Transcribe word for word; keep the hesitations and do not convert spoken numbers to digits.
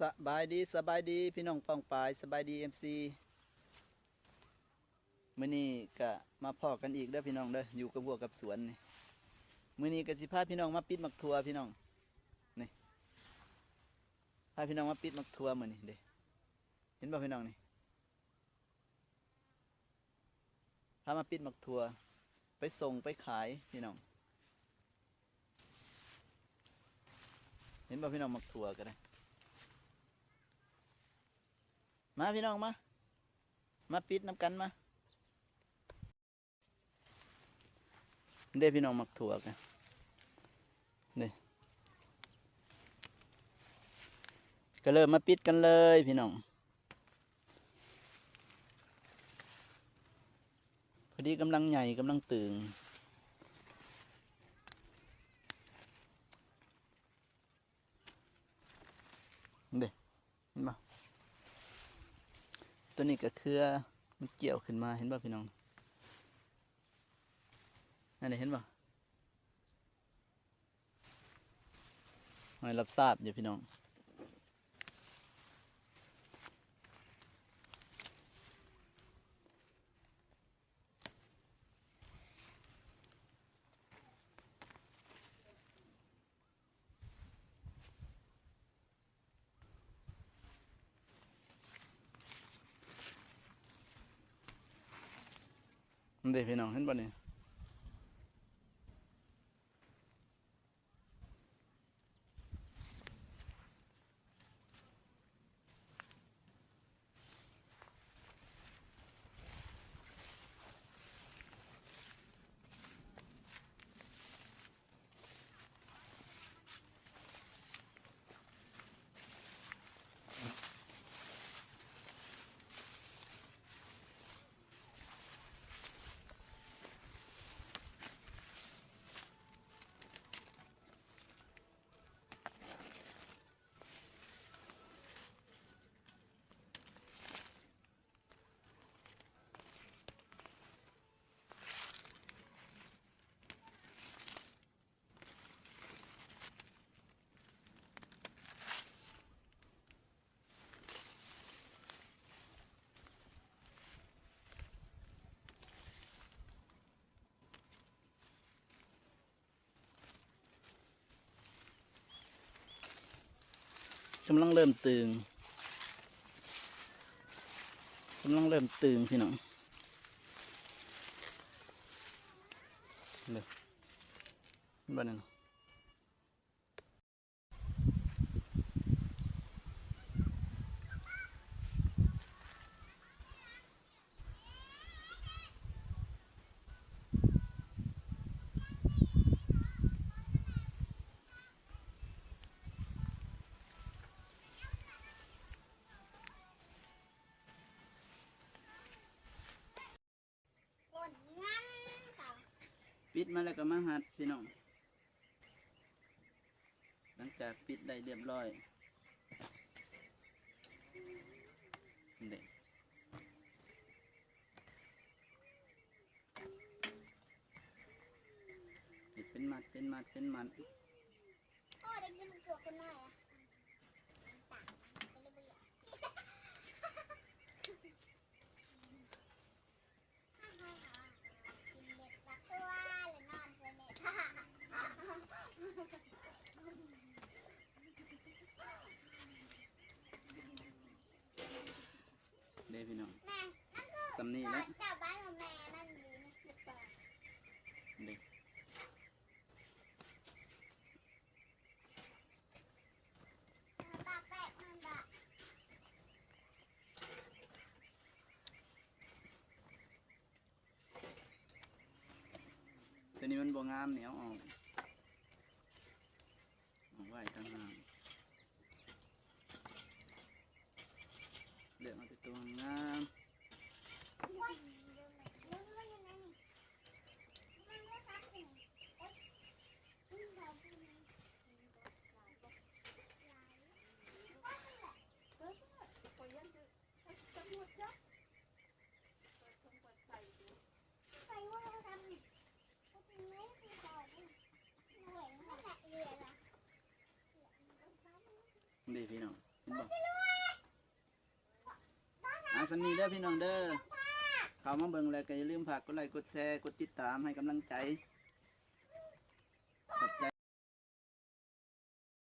สบายดี สบายดีพี่น้องป้องปาย สบายดี เอฟซี มื้อนี้ก็มาพ้อกันอีกเด้อพี่น้องเด้อ อยู่กับหัวกับสวนนี่ มื้อนี้ก็สิพาพี่น้องมาปิดหมากถั่วพี่น้อง นี่ พาพี่น้องมาปิดหมากถั่วมื้อนี้เด้ เห็นบ่พี่น้องนี่ พามาปิดหมากถั่ว ไปส่งไปขายพี่น้อง เห็นบ่พี่น้อง หมากถั่วก็ได้ มาพี่น้องมา มาปิดนำกันมา เด้พี่น้อง หมากถั่วกัน เด้ ก็เริ่มมาปิดกันเลยพี่น้อง พอดีกำลังใหญ่กำลังตึง เด้ เห็นบ่ ตัวนี้ก็เครือมันเกี่ยวขึ้นมา เห็นบ่พี่น้อง นั่นเด้ เห็นบ่ ให้รับทราบอยู่พี่น้อง นั่นเด้พี่น้อง เห็นบ่นี่ กำลังเริ่มตึง กำลังเริ่มตึงพี่น้อง เด้อ บ้านนั้น ปิดมาแล้วก็มาหัดพี่น้อง หลังจากปิดได้เรียบร้อย นี่ เฮ็ดเป็นมัด เป็นมัด เป็นมัด พ่อได้ยินพวกคนน้อยอะ เด้พี่น้อง แม่ มันคือ ส่ำนี้แหละ เจ้าบ้านของแม่มันอยู่ในคลิปเปล่า เด้ ตัวนี้มันบ่งามนี่ เอาออก เอาไว้ต่างหาก เลือกเอาแต่ตัวงาม นี่พี่น้อง เห็นบ่ อ่า ส่ำนี้เด้อพี่น้องเด้อ เข้ามาเบิ่งแล้วก็อย่าลืมฝากกดไลค์ กดแชร์ กดติดตามให้กำลังใจ ขอบใจ